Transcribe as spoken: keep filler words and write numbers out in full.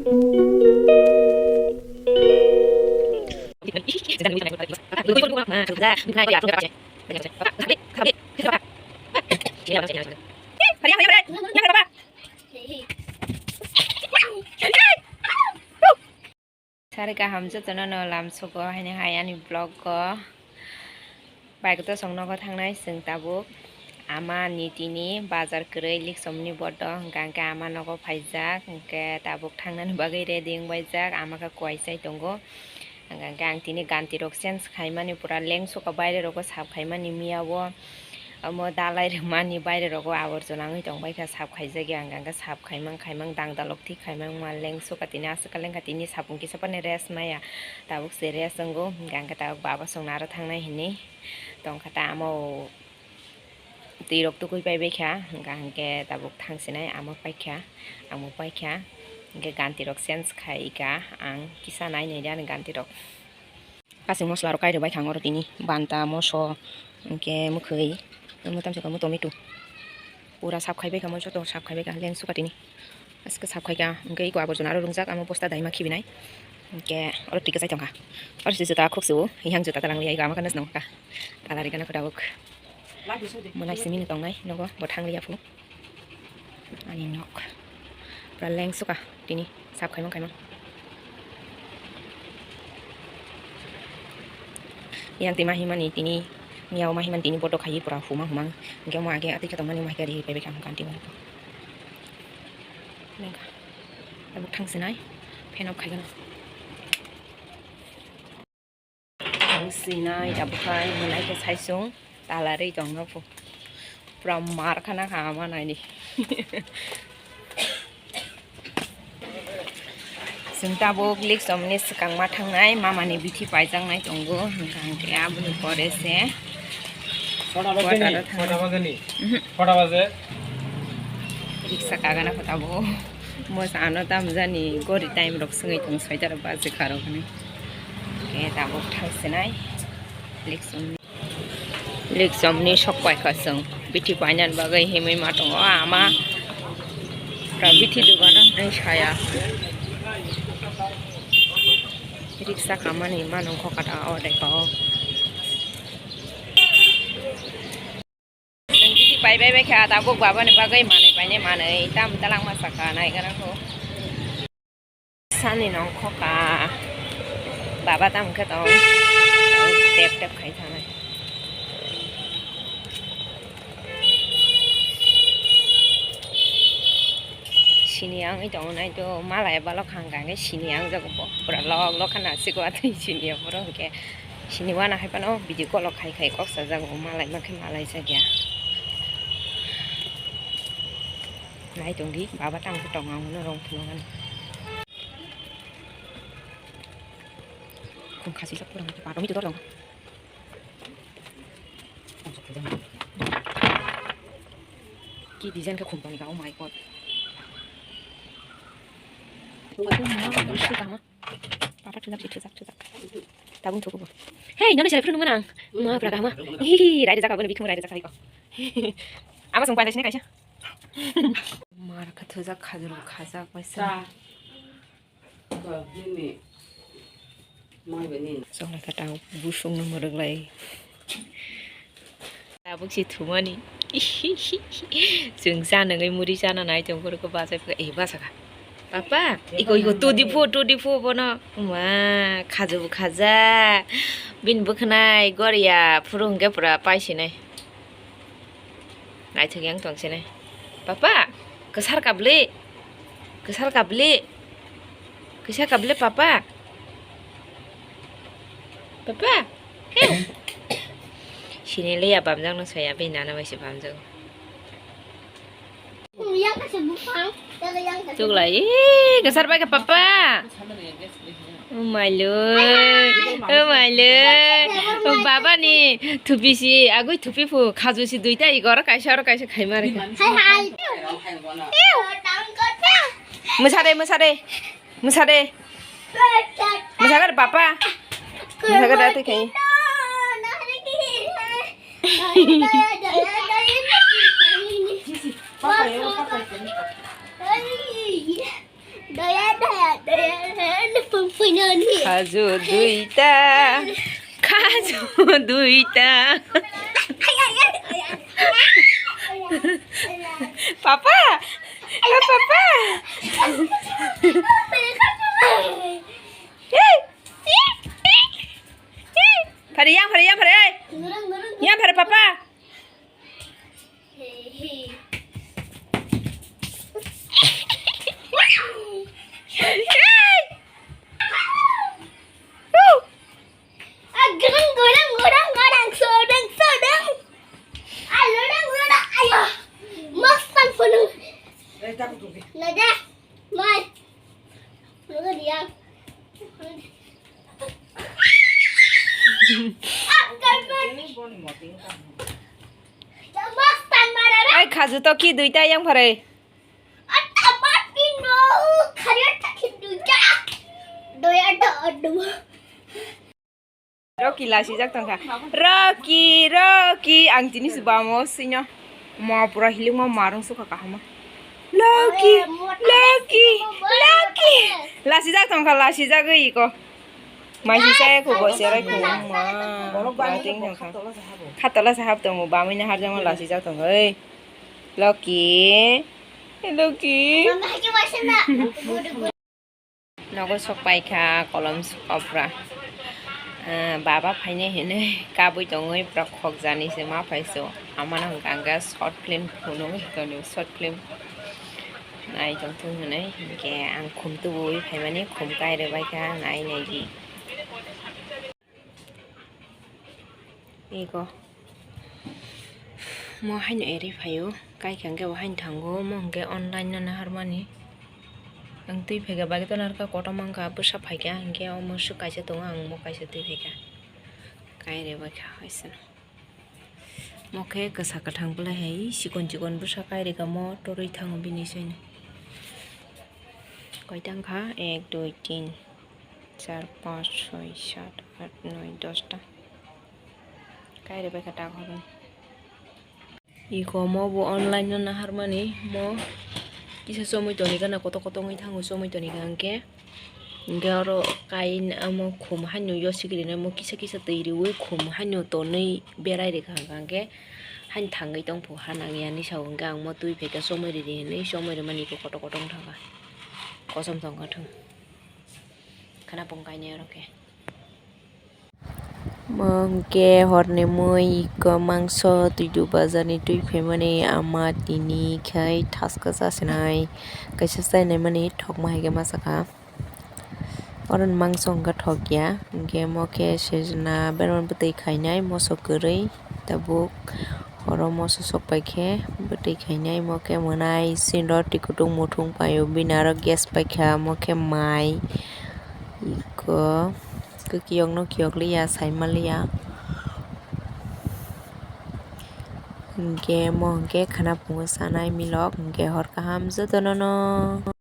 Sari kaham jotono no lamsogo haino hai ani vlog o. Bike to song nogo thangnai chwng tabuk ama ni tini bazar kwrwi Liksomni bodo hwnkha hwnkhe ama nogo phaijak hwnkhe tabuk thangnani bagwi ready wngbaijak ama khe kuaisai tongo hwnkha hwnkhe ang tini ganti rok change khaimani pura lengsuka baire rogo sap khaimani miya o. Omo dalai rwmani baire rogo aborjona wngwi tongbaikha, sap khaijakya, hwnkha hwnkhe sap khaimang khaimang dangdalok thik khaimang ma lengsuka tini aswk kha lengkha tini sapung kisa phano rest maya, tabuk se rest wngo, hwnkha hwnkhe tabuk baba songno aro thangnai hinwi tongkha ta amo twi rok tukui paibaikha, hwnkha hwnkhe tabuk thangsinai amo paikha, amo paikha, hwnkhe ganti rok change khaika ang kisa nai naidi ani ganti rok. Kasing mosla rok kai rwbai kha ang oro tini banta, moso, hwnkhe mwkhwi, tamo tamsa kamo tomato. Pura sap khaibai kha, mo joto sap khaibai kha, lengsuka tini. Aske sap khai kha, hwnkhe iko aborjona aro rwngjak, amo bosta daima khibinai. Hwnkhe oro twi kwchai tongkha. Oro se juta khuksu, yang juta talang liya, iko ama khe nw swnam kha. Talari gana khe tabuk. Mwlai simi no tongnai, nogo bo thang liya phu. Ani nok. Pura lengsuka tini sap khaimang khaimang. Yang twi mahimani tini, miyao mahimani tini bodo khai pura huma huma. Hwnkhe omo age atwi khe tongmani omo hai khe ri paibai kha hwnkha tini. Lengkha. Tabuk thang sinai, fan off khai gana. Ang sinai tabuk khai mwnai khe saisung talarwi tongno phu. Pura mar khana kha ama naini. Chwng tabuk Liksomni swkang ma thangnai mamani bithi paijaknai tongo hwnkha hwnkhe aboni pore se. Kota baje ni? Kota baje ni? Mhm. Kota baje? Riksa kagana kho tabuk. Mo ano tamjani gori time rok swngwi tong soita rok baje kha rok hwnwi. Khe tabuk thang sinai. Liksom. Liksomni sok pai kha chwng. Bithi painani bagwi himwi ma tongo ama. Pura bithi dugano hwnwi saya. Riksa kamani ma nongkho kata o dai pa o. Chwng bithi pai bai bai kha, tabuk babani bagwi manwi painai manwi, tam talangma saka nai gana kho. Sani nongkho ka, baba tam khe tong, tep tep khai thanai. Sini ang i tongo nai to, malai balo khang kha khe sini ang jago bo, pura lok lok khana siko atwi sini ang boro hwnkhe. Sini wana hai phano video call o khai khai kok sajak bo malai ma khe malai jakya. Nai tongdi baba tang khe tong ang no rong phunukmani. Khum khasi jak pura pa tomato dor dong. Ki design khe khum tong kha, oh my god. Papa thujak si thujak thujak. Tabung thukubo. Hey, nono selai phuru nungmana ang. Ma pura kahama. Hihi, raida jaka bani bikhung raida jaka hiko. Ama sung paida sini kaisa. Mar kha thujak khajuru khajak paisa. Chonglai kha tang busung no mwrwk lai. Tabuk si thumani. Chwng chanwgwi muri chana nai tong phuru khe bachai phai, eh, basa kha. Papa, iko, iko, tudi phu, tudi phu bono. Ma, khaju bo khaja. Bini bwkhwnai goria phuru hwnkhe pura paisinai. Naithok yang tongsinai. Papa, kwsar kabli. Kwsar kabli. Kwsar kabli, papa. Papa. Hey. Sini le ya bamjak no saya, be nana bai se bamjak. Tuklai, ee, kwsar bai kha, papa. Oh my lord, oh my lord. Oh, baba ni thupi si, agui thupi phu, khaju si duita, igor kaisa, oro kaisa khaima rikha. Hai, hai. Mwsade, mwsade, mwsade. Mwsakar papa. Mwsakar dati khai. Doya, doya, doya, doya, nupung puinani. Khaju duita. Khaju duita. Papa. Eh, papa. Hey. Phari yang, phari yang, phari. Yang phari papa. Hey. Woo. Agrang, gorang, gorang, gorang, sodang, sodang. Alodang, lodang, ayo. Mas tan penuh. Nada. Mai. Nada dia. Akan mai. Mas tan marah. Ai, khaju to ki duita yang phare. Ata mati no. Khaya ta ki duita. Doya da adu. Rocky lasijak tongkha. Rocky, Rocky, ang tini se bamo sino. Mo pura hiling mo marung suka kahama. Loki, Loki, Loki. Lasijak tongkha, lasijak iko. Maisi saya ko bo serai ko ma. Pura ting tongkha. Khatola sahab tongo, bamina harjama lasijak tongkha. Ei. Loki. Loki. Nogo sok paikha kolom kopra. Ah, baba phainai hinwi kabui tongwi pura khokjani se ma phaiso. Amano hwnkha hwnkhe short film phunugwi tongwi short film nai tongthung hinwi hinkhe ang khum tubui phaimani khum kairwi baikha nai naidi. Ego. Mo haino eri phaio, kaikha hwnkhe bo haino thango, mo hwnkhe online no naharmani. Ang twi phaikha, bagwi to narwkha, kotorma wngkha, bwsa phaikha, hwnkhe omo swk kaisa tongo, ang mo kaisa twi phaikha. Kaire baikha, haisano. Mo khe kwsa kwthang bwlai hai, chikon chikon bwsa kairikha, mo torwi thango bini sini. Koita wngkha? Ek, dui, tin, char, panch, soi, sat, at, noi, dosta. Kaire baikha tak horo. Iko mo bo online no naharmani mo kisa chomui toni gana koto koto wngwi thango chomui toni hwnkhe hwnkhe oro kain amo khum haino yosigri no mo kisa kisa twi riwi khum haino tonwi berai rikha hwnkhe haino thangwi tongphu ha nangya hinwi sao hwnkhe ang mo twi phaikha chomui ridi hinwi chomui rwmani iko koto koto wngthangkha kosom tongkha thung khana pung kainwi oro khe. Mo hwnkhe horni mui iko mangso twidu bazar ni twi phaimani ama tini khai thaska chasinai kaisa chainaimani thokma hai khe ma sakha. Oro ni mangso hwnkhe thokya hwnkhe mo khe sejna berma bwtwi khainai moso kwrwi tabuk oro moso sok paikhe bwtwi khainai mo khe mwnai sinro twi kutung muthung paio bini aro gas paikha mo khe mai iko. Kwkiyokno kiyokliya, saimanliya. Hinkhe mo hinkhe khana phungo sanai milok, hinkhe hor kaham jotono no.